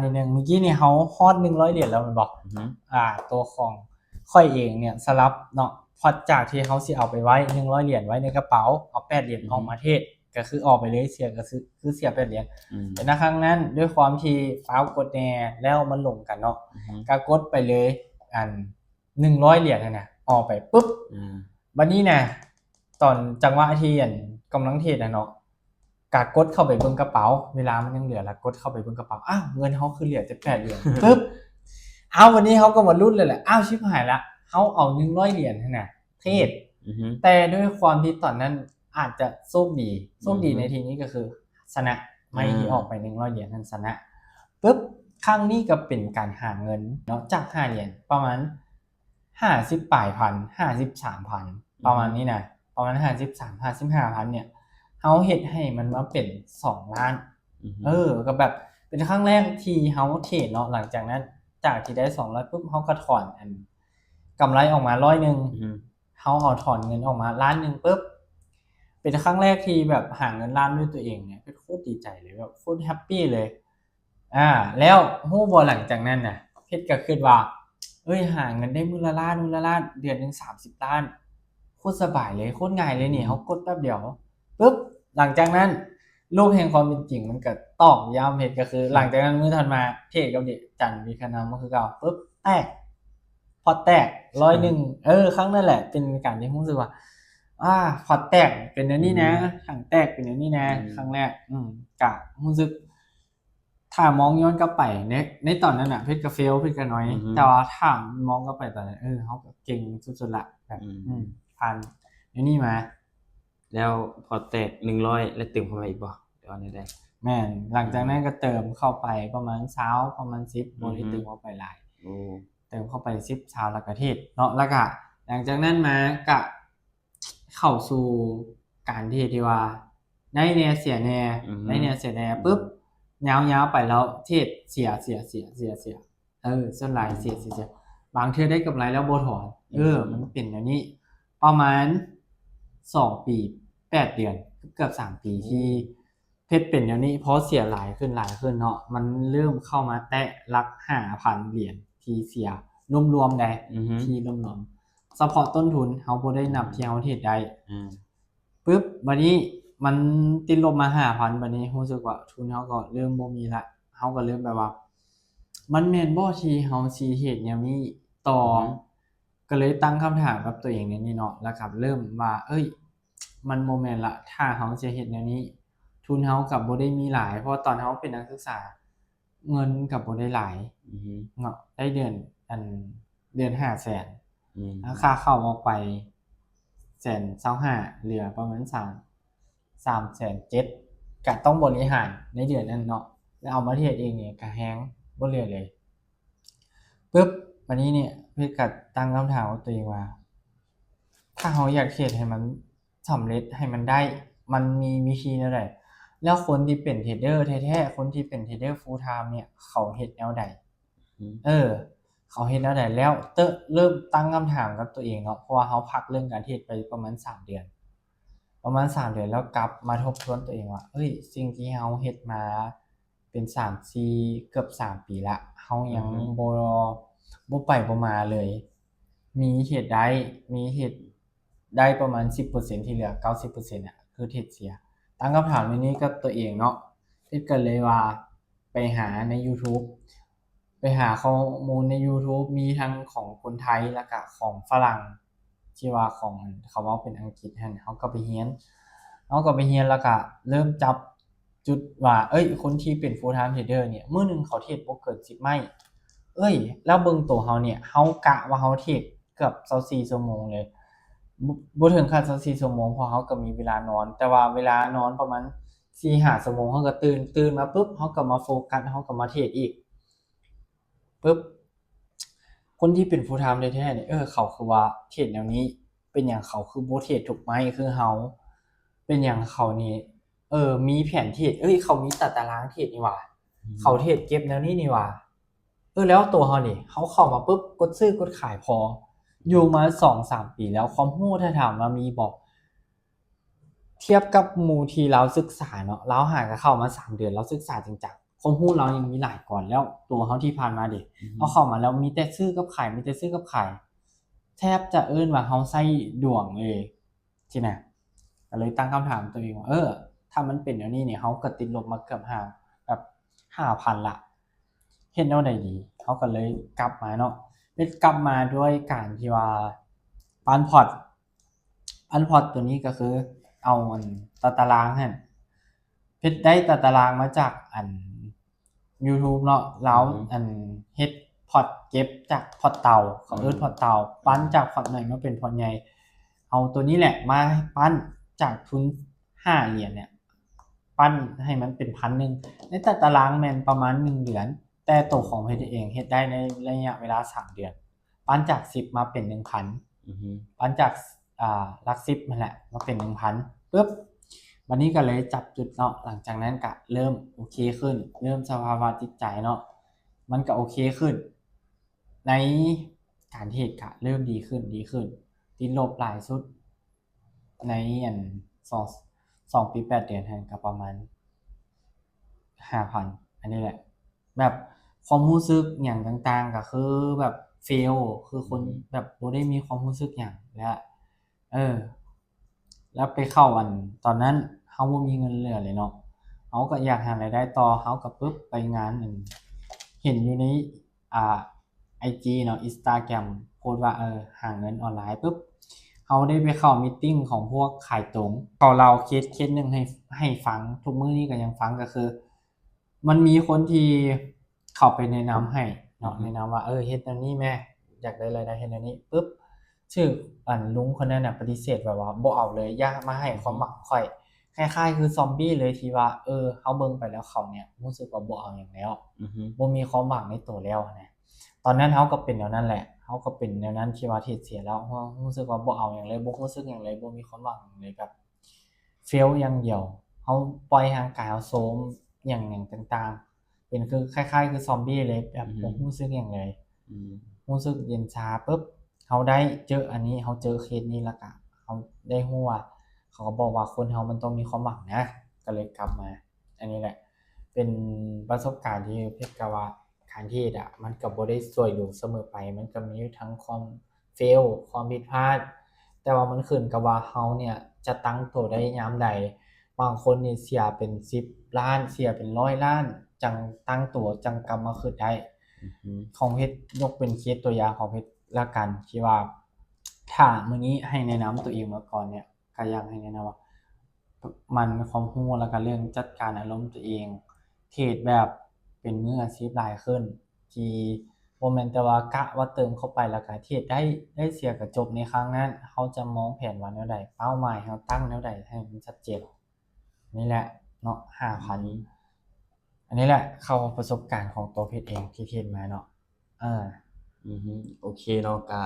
ນິດໜຶ່ງ ເມື່ອກີ້ນີ້ເຮົາຮອດໜຶ່ງຮ້ອຍຫຼຽນແລ້ວແມ່ນບໍ່? ອືຮຶ ອ່າ ຕົວຂອງຂ້ອຍເອງເນ່ຍ ສະຫຼັບເນາະ ພອດຈາກທີ່ເຮົາຊິເອົາໄປໄວ້ໜຶ່ງຮ້ອຍຫຼຽນໄວ້ໃນກະເປົາ ເອົາແປດຫຼຽນ ອືຮຶ ອອກມາເທຣດ ກໍຄືອອກໄປເລີຍ ເສຍກໍຄື ຄືເສຍແປດຫຼຽນ ອືມ ແຕ່ໃນຄັ້ງນັ້ນ ດ້ວຍຄວາມທີ່ຟ້າວກົດແດ່ ແລ້ວມັນຫຼົງກັນເນາະ ອືຮຶ ກໍກົດໄປເລີຍ ອັນ ໜຶ່ງຮ້ອຍຫຼຽນຫັ້ນນະ ອອກໄປປຶບ ອືມ ບັດນີ້ນະ ຕອນຈັງຫວະທີ່ ອັນ ກຳລັງເທຣດນະເນາະ ກະກົດເຂົ້າໄປເບິ່ງກະເປົາ ເວລາມັນຍັງເຫຼືອ ລະກົດເຂົ້າໄປເບິ່ງກະເປົາ ອ້າວ ເງິນເຮົາຄືເຫຼືອແຕ່ແປດຫຼຽນ ປຶບ ອ້າວ ວັນນີ້ເຮົາກໍມາລຸ້ນເລີຍແຫຼະ ອ້າວ ຊິບຫາຍລະ ເຮົາເອົາໜຶ່ງຮ້ອຍຫຼຽນຫັ້ນນະ ເທຣດ ອືຮຶ ແຕ່ດ້ວຍຄວາມທີ່ຕອນນັ້ນອາດຈະໂຊກດີ ໂຊກດີ ອືຮຶ ໃນທີ່ນີ້ກໍຄືຊະນະ ໄມ້ທີ່ ອືມ ອອກໄປໜຶ່ງຮ້ອຍຫຼຽນຫັ້ນຊະນະ ປຶບ ຄັ້ງນີ້ກໍເປັນການຫາເງິນເນາະ ຈາກຫ້າຫຼຽນ ປະມານ ຫ້າສິບປາຍພັນ ຫ້າສິບສາມພັນ ປະມານນີ້ນະ ປະມານຫ້າສິບສາມ ຫ້າສິບຫ້າພັນເນ່ຍ ເຮົາເຮັດໃຫ້ມັນມາເປັນສອງລ້ານ ອືຮຶ ເອີ ກໍແບບເປັນຄັ້ງແລກທີ່ເຮົາເທຣດເນາະ ຫຼັງຈາກນັ້ນ ຈາກທີ່ໄດ້ສອງຮ້ອຍປຶບ ເຮົາກໍຖອນອັນກຳໄລອອກມາຮ້ອຍໜຶ່ງ ອືຮຶ ເຮົາເອົາຖອນເງິນອອກມາລ້ານໜຶ່ງປຶບ ເປັນຄັ້ງແລກທີ່ແບບຫາເງິນລ້ານດ້ວຍຕົວເອງເນ່ຍ ເປັນໂຄດດີໃຈເລີຍ ແບບໂຄດແຮັບປີເລີຍ ອ່າ ແລ້ວຮູ້ບໍ່ ຫຼັງຈາກນັ້ນນະ ເພັດກໍຄິດວ່າ ເອີຍ ຫາເງິນໄດ້ມື້ລະລ້ານ ມື້ລະລ້ານ ເດືອນໜຶ່ງສາມສິບລ້ານ ໂຄດສະບາຍເລີຍ ໂຄດງ່າຍເລີຍນີ້ ອືມ ເຮົາກົດແປັບດຽວ ປຶບ ຫຼັງຈາກນັ້ນ ໂລກແຫ່ງຄວາມເປັນຈິງມັນກໍຕອກຢ້ຳເພັດ ກໍຄື ອືມ ຫຼັງຈາກນັ້ນມື້ຖັດມາ ເທຣດກັບເດ ຈັນ ວິຄະນຳ ກໍຄືເກົ່າ ປຶບ ແຕກ ພອດແຕກ ຮ້ອຍໜຶ່ງ ເອີ ຄັ້ງນັ້ນແຫຼະ ເປັນການທີ່ຮູ້ສຶກວ່າ ອ່າ ພອດແຕກ ເປັນແນວນີ້ນະ ອືມ ຖັງແຕກ ເປັນແນວນີ້ນະ ອືມ ຄັ້ງແລກ ອືມ ກະຮູ້ສຶກ ຖ້າມອງຍ້ອນກັບໄປໃນ ໃນຕອນນັ້ນນະ ເພັດກໍເຟວ ເພັດກໍໜ້ອຍ ອືຮຶ ແຕ່ວ່າຖ້າມອງກັບໄປຕອນນັ້ນ ເອີ ເຮົາກໍເກັ່ງສຸດໆລະ ແບບ ອືມ ອືມ ຜ່ານອັນນີ້ມາ ແລ້ວພໍແຕກໜຶ່ງຮ້ອຍ ແລ້ວເຕີມເຂົ້າມາອີກບໍ່ ຫຼືວ່າແນວໃດ? ແມ່ນ ຫຼັງຈາກນັ້ນກໍເຕີມເຂົ້າໄປປະມານຊາວ ປະມານສິບ ອືຮຶ ບໍ່ໄດ້ເຕີມເຂົ້າໄປຫຼາຍ ໂອ້ ເຕີມເຂົ້າໄປສິບ ຊາວ ແລ້ວກໍເທຣດເນາະ ແລ້ວກໍຫຼັງຈາກນັ້ນມາກໍ ເຂົ້າສູ່ການເທຣດທີ່ວ່າໄດ້ແດ່ເສຍແດ່ ອືຮຶ ໄດ້ແດ່ເສຍແດ່ ອືມ ປຶບ ຍາວໆໄປແລ້ວເທຣດເສຍ ເສຍ ເສຍ ເສຍ ເສຍ ເອີ ສ່ວນຫຼາຍເສຍ ອືມ ເສຍ ເສຍ ບາງເທື່ອໄດ້ກຳໄລແລ້ວບໍ່ຖອນ ອືມ ເອີ ມັນເປັນແນວນີ້ ປະມານສອງປີແປດເດືອນ ເກືອບສາມປີ ໂອ້ ທີ່ ເຮັດເປັນແນວນີ້ ພໍເສຍຫຼາຍຂຶ້ນ ຫຼາຍຂຶ້ນເນາະ ມັນເລີ່ມເຂົ້າມາແຕະຫຼັກຫ້າພັນຫຼຽນທີ່ເສຍລວມໆໄດ໋ ອືຮຶ ທີ່ລວມໆ ສະເພາະຕົ້ນທຶນ ເຮົາບໍ່ໄດ້ນັບ ອືມ ທີ່ເຮົາເທຣດໄດ້ ອືມ ປຶບ ບັດນີ້ມັນຕິດລົບມາຫ້າພັນ ບັດນີ້ຮູ້ສຶກວ່າທຶນເຮົາກໍເລີ່ມບໍ່ມີລະ ເຮົາກໍເລີ່ມແບບວ່າ ມັນແມ່ນບໍ່ທີ່ເຮົາຊິເຮັດແນວນີ້ຕໍ່? ອືຮຶ ກໍເລີຍຕັ້ງຄຳຖາມກັບຕົວເອງແນວນີ້ເນາະ ແລ້ວກໍເລີ່ມວ່າ ເອີຍ ມັນບໍ່ແມ່ນລະ ຖ້າເຮົາຈະເຮັດແນວນີ້ ທຶນເຮົາກໍບໍ່ໄດ້ມີຫຼາຍ ເພາະວ່າຕອນເຮົາເປັນນັກສຶກສາ ເງິນກໍບໍ່ໄດ້ຫຼາຍ ອືຮຶ ເນາະ ໄດ້ເດືອນ ອັນ ເດືອນຫ້າແສນ ອືມ ຄ່າເຂົ້າອອກໄປແສນຊາວຫ້າ ເຫຼືອປະມານສາມ ສາມແສນເຈັດ ກໍຕ້ອງບໍລິຫານໃນເດືອນນັ້ນເນາະ ແລ້ວເອົາມາເທຣດເອງນີ້ກໍແຮງບໍ່ເຫຼືອເລີຍ ປຶບ ບັດນີ້ນີ້ ເພັດກໍຕັ້ງຄຳຖາມກັບຕົວເອງວ່າ ຖ້າເຮົາຢາກເຮັດໃຫ້ມັນສຳເລັດ ໃຫ້ມັນໄດ້ ມັນມີວິທີແນວໃດ? ແລ້ວຄົນທີ່ເປັນເທຣດເດີແທ້ໆ ຄົນທີ່ເປັນເທຣດເດີ full time ເນ່ຍ ເຂົາເຮັດແນວໃດ? ອືມ ເອີ ເຂົາເຮັດແນວໃດ? ແລ້ວເຕີ ເລີ່ມຕັ້ງຄຳຖາມກັບຕົວເອງເນາະ ເພາະວ່າເຮົາພັກເລື່ອງການເທຣດໄປປະມານສາມເດືອນ ປະມານສາມເດືອນ ແລ້ວກັບມາທົບທວນຕົວເອງວ່າ ເອີຍ ສິ່ງທີ່ເຮົາເຮັດມາ ເປັນສາມ ສີ່ ເກືອບສາມປີລະ ເຮົາຍັງ ອືຮຶ ບໍ່ ບໍ່ໄປບໍ່ມາເລີຍ ມີເຮັດໄດ້ ມີເຮັດໄດ້ປະມານສິບເປີເຊັນ ທີ່ເຫຼືອເກົ້າສິບເປີເຊັນ ອະ ຄືເຮັດເສຍ ຕັ້ງຄຳຖາມໃນນີ້ກັບຕົວເອງເນາະ ເຮັດກໍເລີຍວ່າໄປຫາໃນ YouTube ໄປຫາຂໍ້ມູນໃນ YouTube ມີທັງຂອງຄົນໄທ ແລ້ວກະຂອງຝຣັ່ງ ທີ່ວ່າຂອງ ເຂົາເວົ້າເປັນອັງກິດຫັ້ນ ເຮົາກໍໄປຮຽນ ເຮົາກໍໄປຮຽນ ແລ້ວກະເລີ່ມຈັບຈຸດວ່າ ເອີຍ ຄົນທີ່ເປັນ full time trader ເນ່ຍ ມື້ໜຶ່ງເຂົາເທຣດບໍ່ເກີນສິບໄມ້ ເອີຍ ແລ້ວເບິ່ງໂຕເຮົາເນ່ຍ ເຮົາກະວ່າເຮົາເທຣດເກືອບຊາວສີ່ຊົ່ວໂມງເລີຍ ບໍ່ ບໍ່ເຖິງຂັ້ນຊາວສີ່ຊົ່ວໂມງ ເພາະເຮົາກໍມີເວລານອນ ແຕ່ວ່າເວລານອນປະມານສີ່ຫ້າຊົ່ວໂມງ ເຮົາກໍຕື່ນ ຕື່ນມາປຶບ ເຮົາກໍມາໂຟກັສ ເຮົາກໍມາເທຣດອີກ ປຶບ ຄົນທີ່ເປັນ full time ແທ້ໆ ນີ້ ເອີ ເຂົາຄືວ່າເທຣດແນວນີ້ ເປັນຫຍັງເຂົາຄືບໍ່ເທຣດທຸກໄມ້ຄືເຮົາ? ເປັນຫຍັງເຂົານີ້ ເອີ ມີແຜນເທຣດ ເອີຍ ເຂົາມີຕາຕະລາງເທຣດນີ້ຫວ່າ ອືມ ເຂົາເທຣດເກັບແນວນີ້ນີ້ຫວ່າ ເອີ ແລ້ວໂຕເຮົານີ້ ເຮົາເຂົ້າມາປຶບ ກົດຊື້ກົດຂາຍພໍ ຢູ່ມາສອງສາມປີແລ້ວ ຄວາມຮູ້ຖ້າຖາມວ່າມີບໍ່? ທຽບກັບໝູ່ທີ່ລາວສຶກສາເນາະ ລາວຫາກໍເຂົ້າມາສາມເດືອນ ລາວສຶກສາຈິງຈັງ ຄວາມຮູ້ລາວຍັງມີຫຼາຍກວ່າແລ້ວ ຕົວເຮົາທີ່ຜ່ານມາເດ ອືຮຶ ເຮົາເຂົ້າມາແລ້ວມີແຕ່ຊື້ກັບຂາຍ ມີແຕ່ຊື້ກັບຂາຍ ແທບຈະເອີ້ນວ່າເຮົາໃຊ້ດວງເລີຍຊີ້ນະ. ກໍເລີຍຕັ້ງຄຳຖາມຕົວເອງວ່າ ເອີ ຖ້າມັນເປັນແນວນີ້ນີ້ ເຮົາກໍຕິດລົບມາເກືອບຫ້າ ແບບຫ້າພັນລະ ເຮັດແນວໃດດີ? ເຮົາກໍເລີຍກັບມາເນາະ ເຮັດກັບມາດ້ວຍການທີ່ວ່າປັ້ນພອດ ອັນພອດຕົວນີ້ກໍຄືເອົາອັນຕາຕະລາງຫັ້ນ ເຮັດໄດ້ຕາຕະລາງມາຈາກອັນ YouTube ເນາະ ລາວ ອືຮຶ ອັນເຮັດພອດເກັບຈາກພອດເຕົາ ເຂົາເອີ້ນ ອືມ ພອດເຕົາ ປັ້ນຈາກພອດນ້ອຍມາເປັນພອດໃຫຍ່ ເອົາຕົວນີ້ແຫຼະມາປັ້ນຈາກທຶນຫ້າຫຼຽນເນຍ ປັ້ນໃຫ້ມັນເປັນພັນໜຶ່ງ ໃນຕາຕະລາງແມ່ນປະມານໜຶ່ງເດືອນ ແຕ່ໂຕຂອງເຮັດເອງເຮັດໄດ້ໃນໄລຍະເວລາສາມເດືອນ ປັ້ນຈາກສິບມາເປັນໜຶ່ງພັນ ອືຮຶ ປັ້ນຈາກ ອ່າ ຫຼັກສິບຫັ້ນແຫຼະ ມາເປັນໜຶ່ງພັນ ປຶບ ບັດນີ້ກໍເລີຍຈັບຈຸດເນາະ ຫຼັງຈາກນັ້ນກໍເລີ່ມໂອເຄຂຶ້ນ ເລີ່ມສະພາວະຈິດໃຈເນາະ ມັນກໍໂອເຄຂຶ້ນ ໃນການເທຣດກໍເລີ່ມດີຂຶ້ນ ດີຂຶ້ນ ຕິດລົບຫຼາຍສຸດ ໃນອັນສອງ ສອງປີແປດເດືອນຫັ້ນກໍປະມານຫ້າພັນ ອັນນີ້ແຫຼະ ແບບຄວາມຮູ້ສຶກຫຍັງຕ່າງໆ ກໍຄືແບບເຟລ ຄືຄົນ ອືຮຶ ແບບບໍ່ໄດ້ມີຄວາມຮູ້ສຶກຫຍັງ ແລ້ວ ເອີ ແລ້ວໄປເຂົ້າອັນ ຕອນນັ້ນເຮົາບໍ່ມີເງິນເຫຼືອເລີຍເນາະ ເຮົາກໍຢາກຫາລາຍໄດ້ຕໍ່ ເຮົາກໍປຶບໄປງານ ອັນ ເຫັນຢູ່ໃນ ອ່າ ໄອຈີເນາະ Instagram ໂພສວ່າ ເອີ ຫາເງິນອອນລາຍ ປຶບ ເຮົາໄດ້ໄປເຂົ້າມີດຕິງຂອງພວກຂາຍຕົງ ເຂົາເລົ່າເຄສ ເຄສໜຶ່ງໃຫ້ ໃຫ້ຟັງ ທຸກມື້ນີ້ກໍຍັງຟັງ ກໍຄື ມັນມີຄົນທີ່ເຂົ້າໄປແນະນຳໃຫ້ເນາະ ອືຮຶ ແນະນຳວ່າ ເອີ ເຮັດແນວນີ້ແມ້ ຢາກໄດ້ລາຍໄດ້ ເຮັດແນວນີ້ ປຶບ ຖືກອັນລຸງຄົນນັ້ນນະປະຕິເສດ ແບບວ່າບໍ່ເອົາເລີຍ ຢ່າມາໃຫ້ຄວາມຫວັງຂ້ອຍ ອືຮຶ ຄ້າຍໆຄືຊອມບີ້ເລີຍ ທີ່ວ່າ ເອີ ເຮົາເບິ່ງໄປແລ້ວເຂົາເນຍຮູ້ສຶກວ່າບໍ່ເອົາຫຍັງແລ້ວ ອືຮຶ ບໍ່ມີຄວາມຫວັງໃນໂຕແລ້ວຫັ້ນນະ. ຕອນນັ້ນເຮົາກໍເປັນແນວນັ້ນແຫຼະ ເຮົາກໍເປັນແນວນັ້ນ ທີ່ວ່າເທຣດເສຍແລ້ວ ເຮົາຮູ້ສຶກວ່າບໍ່ເອົາຫຍັງເລີຍ ບໍ່ຮູ້ສຶກຫຍັງເລີຍ ບໍ່ມີຄວາມຫວັງຫຍັງເລີຍ ແບບ ເຟລຢ່າງດຽວ ເຮົາປ່ອຍຮ່າງກາຍເຮົາໂຊມ ຫຍັງ ຫຍັງຕ່າງໆ ເປັນຄື ຄ້າຍໆຄືຊອມບີ້ເລີຍ ແບບ ອືຮຶ ບໍ່ຮູ້ສຶກຫຍັງເລີຍ ອືມ ຮູ້ສຶກເຢັນຊາ ປຶບ ເຮົາໄດ້ເຈີອັນນີ້ ເຮົາເຈີເຄສນີ້ ແລ້ວກະເຮົາໄດ້ຮູ້ວ່າ ເຂົາກໍບອກວ່າຄົນເຮົາມັນຕ້ອງມີຄວາມຫວັງນະ ກໍເລີຍກັບມາ. ອັນນີ້ແຫຼະ ເປັນປະສົບການທີ່ເພັດກະວ່າ ການເທຣດອະ ມັນກໍບໍ່ໄດ້ສວຍຫຼູສະເໝີໄປ ມັນກໍມີທັງຄວາມເຟລ ຄວາມຜິດພາດ ແຕ່ວ່າມັນຂຶ້ນກັບວ່າເຮົາເນຍຈະຕັ້ງໂຕໄດ້ຍາມໃດ. ບາງຄົນນີ້ເສຍເປັນສິບລ້ານ ເສຍເປັນຮ້ອຍລ້ານ ຈັ່ງຕັ້ງໂຕ ຈັ່ງກັບມາຂຶ້ນໄດ້. ອືຮຶ ຂອງເພັດ ຍົກເປັນເຄສຕົວຢ່າງຂອງເພັດລະກັນ ທີ່ວ່າຖ້າມື້ນີ້ໃຫ້ແນະນຳຕົວເອງມາກ່ອນເນຍ ກໍຢາກໃຫ້ແນະນຳວ່າ ໝັ່ນຄວາມຮູ້ ແລ້ວກໍເລື່ອງຈັດການອາລົມຕົວເອງ ເທຣດແບບເປັນມືອາຊີບຫຼາຍຂຶ້ນ ທີ່ບໍ່ແມ່ນແຕ່ວ່າກະວ່າເຕີມເຂົ້າໄປແລ້ວກໍເທຣດໄດ້ ໄດ້ເສຍກໍຈົບໃນຄັ້ງນັ້ນ. ເຮົາຈະມອງແຜນວ່າແນວໃດ? ເປົ້າໝາຍເຮົາຕັ້ງແນວໃດໃຫ້ມັນຊັດເຈນ? ນີ້ແຫຼະເນາະ ຫ້າພັນ ອືມ ອັນນີ້ແຫຼະ ເຂົ້າປະສົບການຂອງຕົວເພັດເອງທີ່ເທຣດມາເນາະ. ເອີ ອືຮຶ ໂອເຄເນາະ ກະ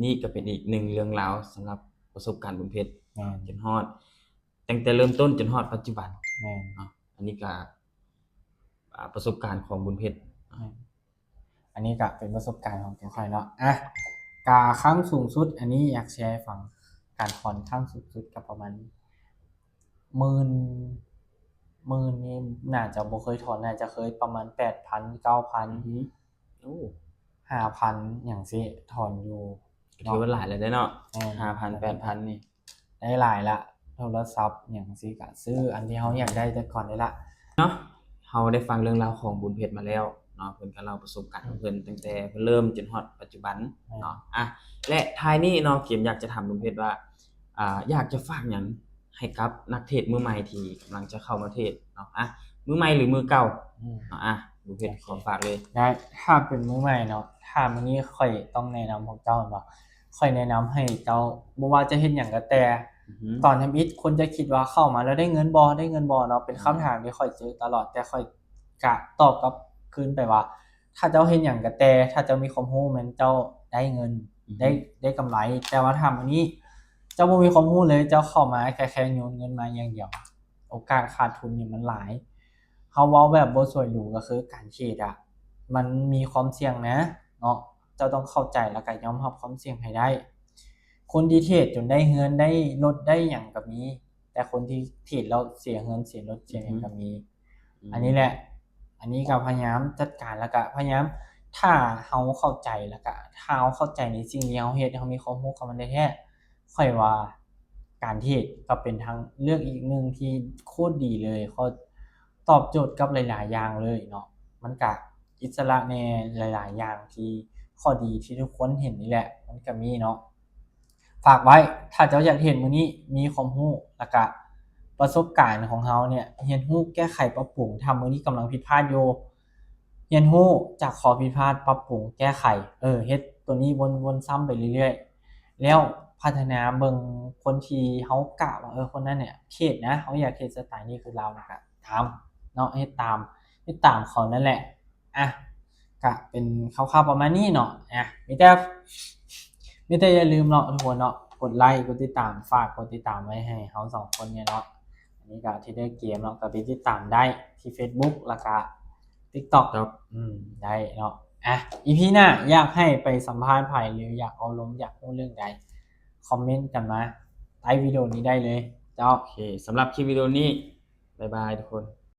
ນີ້ກະເປັນອີກໜຶ່ງເລື່ອງລາວສຳລັບປະສົບການບຸນເພັດ ແມ່ນ ຈົນຮອດ ຕັ້ງແຕ່ເລີ່ມຕົ້ນຈົນຮອດປັດຈຸບັນ ແມ່ນ ເນາະ. ອັນນີ້ກະ ອ່າ ປະສົບການຂອງບຸນເພັດ ແມ່ນ ອັນນີ້ກະເປັນປະສົບການຂອງຕົວຂ້ອຍເນາະ. ອ່ະ ກະຄັ້ງສູງສຸດ ອັນນີ້ຢາກແຊໃຫ້ຟັງ ການຖອນຄັ້ງສູງສຸດກະປະມານ ໝື່ນ ໝື່ນນີ້ໜ້າຈະບໍ່ເຄີຍຖອນ ໜ້າຈະເຄີຍປະມານແປດພັນ ເກົ້າພັນ ອືຮຶ ໂອ້ ຫ້າພັນຫຍັງຊີ້ ຖອນຢູ່ ກໍຖືວ່າຫຼາຍແລ້ວເດ້ເນາະ ແມ່ນ ຫ້າພັນ ແປດພັນນີ້ ໄດ້ຫຼາຍລະ ໂທລະສັບຫຍັງຊີ້ ກະຊື້ອັນທີ່ເຮົາຢາກໄດ້ແຕ່ກ່ອນນີ້ລະເນາະ. ເຮົາໄດ້ຟັງເລື່ອງລາວຂອງບຸນເພັດມາແລ້ວເນາະ ເພິ່ນກະເລົ່າປະສົບການຂອງເພິ່ນ ອືມ ຕັ້ງແຕ່ເລີ່ມຈົນຮອດປັດຈຸບັນເນາະ. ອ່ະ ແລະ ທ້າຍນີ້ເນາະ ເກມຢາກຈະຖາມບຸນເພັດວ່າ ອ່າ ຢາກຈະຝາກຫຍັງໃຫ້ກັບນັກເທຣດມືໃໝ່ທີ່ກຳລັງຈະເຂົ້າມາເທຣດເນາະ? ອ່ະ ມືໃໝ່ຫຼືມືເກົ່າ ອືມ ເນາະ ອ່ະ ບຸນເພັດ ໂອເຄ ຂໍຝາກເລີຍ. ໄດ້ ຖ້າເປັນມືໃໝ່ເນາະ ຖ້າມື້ນີ້ຂ້ອຍຕ້ອງແນະນຳພວກເຈົ້າເນາະ ຂ້ອຍແນະນຳໃຫ້ເຈົ້າ ບໍ່ວ່າຈະເຮັດຫຍັງກໍແຕ່ ອືຮຶ ຕອນທຳອິດຄົນຈະຄິດວ່າເຂົ້າມາແລ້ວໄດ້ເງິນບໍ່ ໄດ້ເງິນບໍ່ເນາະ ເປັນຄຳ ອືມ ຖາມທີ່ຂ້ອຍເຈີຕະຫຼອດ ແຕ່ຂ້ອຍກະຕອບກັບຄືນໄປວ່າ ຖ້າເຈົ້າເຮັດຫຍັງກະແຕ່ ຖ້າເຈົ້າມີຄວາມຮູ້ແມ່ນເຈົ້າໄດ້ເງິນ ອືຮຶ ໄດ້ ໄດ້ກຳໄລ. ແຕ່ວ່າຖ້າມື້ນີ້ເຈົ້າບໍ່ມີຄວາມຮູ້ເລີຍ ເຈົ້າເຂົ້າມາແຄ່ ແຄ່ໂຍນເງິນມາຢ່າງດຽວ ໂອກາດຂາດທຶນນີ້ມັນຫຼາຍ. ເຮົາເວົ້າແບບບໍ່ສວຍຫຼູ ກໍຄືການເທຣດອະ ມັນມີຄວາມສ່ຽງນະເນາະ ເຈົ້າຕ້ອງເຂົ້າໃຈ ແລ້ວກໍຍອມຮັບຄວາມສ່ຽງໃຫ້ໄດ້. ຄົນທີ່ເທຣດຈົນໄດ້ເຮືອນ ໄດ້ລົດ ໄດ້ຫຍັງກໍມີ ແຕ່ຄົນທີ່ເທຣດແລ້ວເສຍເຮືອນ ເສຍລົດ ເສຍຫຍັງກໍມີ. ອືຮຶ ອືມ ອັນນີ້ແຫຼະ ອັນນີ້ກໍພະຍາຍາມຈັດການ ແລ້ວກໍພະຍາຍາມ ຖ້າເຮົາເຂົ້າໃຈ ແລ້ວກໍຖ້າເຮົາເຂົ້າໃຈໃນສິ່ງທີ່ເຮົາເຮັດ ເຮົາມີຄວາມຮູ້ກັບມັນແທ້ໆ ຂ້ອຍວ່າການເທຣດກໍເປັນທາງເລືອກອີກໜຶ່ງທີ່ໂຄດດີເລີຍ ເຂົາຕອບໂຈດກັບຫຼາຍໆຢ່າງເລີຍເນາະ ມັນກະອິດສະຫຼະແດ່ຫຼາຍໆຢ່າງ ທີ່ຂໍ້ດີທີ່ທຸກຄົນເຫັນນີ້ແຫຼະ ມັນກະມີເນາະ. ຝາກໄວ້ ຖ້າເຈົ້າຢາກເຫັນມື້ນີ້ມີຄວາມຮູ້ ແລ້ວກະປະສົບການຂອງເຮົາເນຍ ຮຽນຮູ້ແກ້ໄຂປັບປຸງ ຖ້າມື້ນີ້ກຳລັງຜິດພາດຢູ່ ຮຽນຮູ້ຈາກຂໍ້ຜິດພາດ ປັບປຸງແກ້ໄຂ ເອີ ເຮັດໂຕນີ້ວົນໆຊ້ຳໄປເລື້ອຍໆ ແລ້ວພັດທະນາເບິ່ງຄົນທີ່ເຮົາກະວ່າ ເອີ ຄົນນັ້ນເນຍເທຣດນະ ເຮົາຢາກເທຣດສະໄຕລ໌ນີ້ຄືລາວ ແລ້ວກະຕາມເນາະ ເຮັດຕາມ ເຮັດຕາມເຂົານັ້ນແຫຼະ. ອ່ະ ກະເປັນຄ່າວໆປະມານນີ້ເນາະ ອ່ະ ມີແຕ່ ມີແຕ່ຢ່າລືມເນາະທຸກຄົນເນາະ ກົດໄລ ກົດຕິດຕາມ ຝາກກົດຕິດຕາມໄວ້ໃຫ້ເຮົາສອງຄົນເນຍເນາະ. ອັນນີ້ກະ Trader Game ເນາະ ກະໄປຕິດຕາມໄດ້ທີ່ Facebook ແລ້ວກະ TikTok ເນາະ ອືມ ໄດ້ເນາະ. ອ່ະ ອີພີໜ້າຢາກໃຫ້ໄປສຳພາດໃຜ ຫຼື ຢາກເອົາລົມ ຢາກຮູ້ເລື່ອງໃດ ຄອມເມັນກັນມາໃຕ້ວິດີໂອນີ້ໄດ້ເລີຍເຈົ້າ. ໂອເຄ ສຳລັບຄລິບວິດີໂອນີ້ ບາຍບາຍທຸກຄົນ.